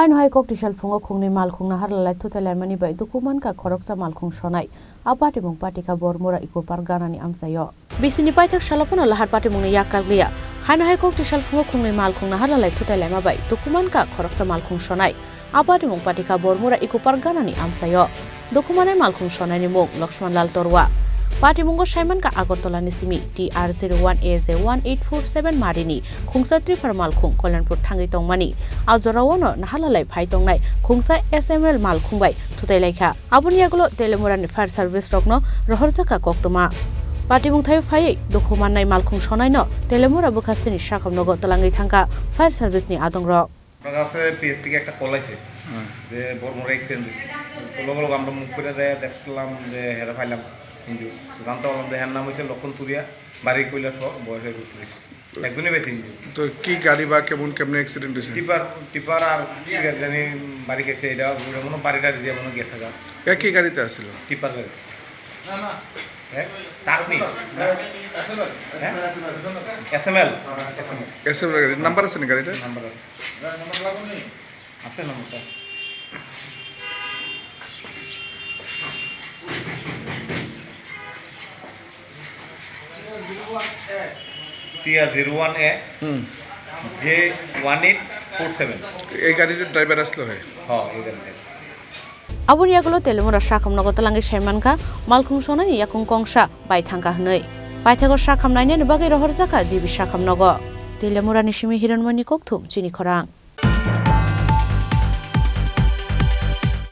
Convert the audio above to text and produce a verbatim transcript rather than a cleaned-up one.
Haino hai kok tisal phungo khungnwi malkhung naharlalai thutai laimani bai dukhu mankha khoroksa malkhung sonai. A patimung patikha Bormura Eco Park ganani amchaio. Bisini paithak salo phano lahar patimungni yak kak liya. Haino hai kok tisal phungo khungnwi malkhung naharlalai thutai laima bai dukhu mankha khoroksa malkhung sonai. A patimung patikha Bormura Eco Park ganani amchaio. Dukhu manai malkhung sonaini mung Lakshman Lal Torwa. Patimungo saimankha Agartala ni simi T R zero one A J one eight four seven marini khungsa tripar malkhung Kalyanpur thangwi tongmani. A jorao no naharlalai phai tongnai khungsa S M L malkhung bai thutai laikha. Aboni yagulo Telemurani fire service rokno rohorjakha koktwma. Patimung thaio phaiwi dukhu mannai malkhung sonaino Telemura bwkhasteni sakham nogo twlangwi thangkha fire service ni adongrok. আপনার কাছে পিএস থেকে একটা কল আছে হুম। যে বর্মরা এক্সিডেন্ট হয়েছে। তো লগে লগে আমরা মুখ করে দেয়, দেখলাম যে হেরা পাইলাম ইঞ্জুর। তো জানতে পারলাম যে হের নাম হচ্ছে লক্ষণ তুরিয়া, বাড়ি কৈলাসহর, বয়স হয় বত্রিশ। একজনই বেশি ইঞ্জুর। তো কি গাড়ি বা কেমন, কেমনে অ্যাক্সিডেন্ট হয়েছে? টিপার, টিপার আর কি গাড়ি জানি বাড়ি গেছে, এটা মনে হয় বাড়িটা দিয়ে মনে হয় গেছে গা। একই গাড়িতে আসছিল? টিপার গাড়ি। হ্যাঁ? তার নেই? হ্যাঁ? এসএমএল? এসএমএল গাড়ি। নাম্বার আছে না গাড়িটার? নাম্বার আছে। আছে নাম্বারটা। টিআর জিরো ওয়ান এ হুম। J one eight four seven. এই গাড়ির ড্রাইভার আসলো হয়? হ্যাঁ, এই গাড়িটা। Aboni yagulo Telemura sakham nogo twlangwi saimankha malkhung sonaini yakung kongsa bai thangkha hwnwi. Paithago sakham nainani bagwi rohorjakha G B sakham nogo. Telemurani simi Hironmoyni kokthum chini khorang.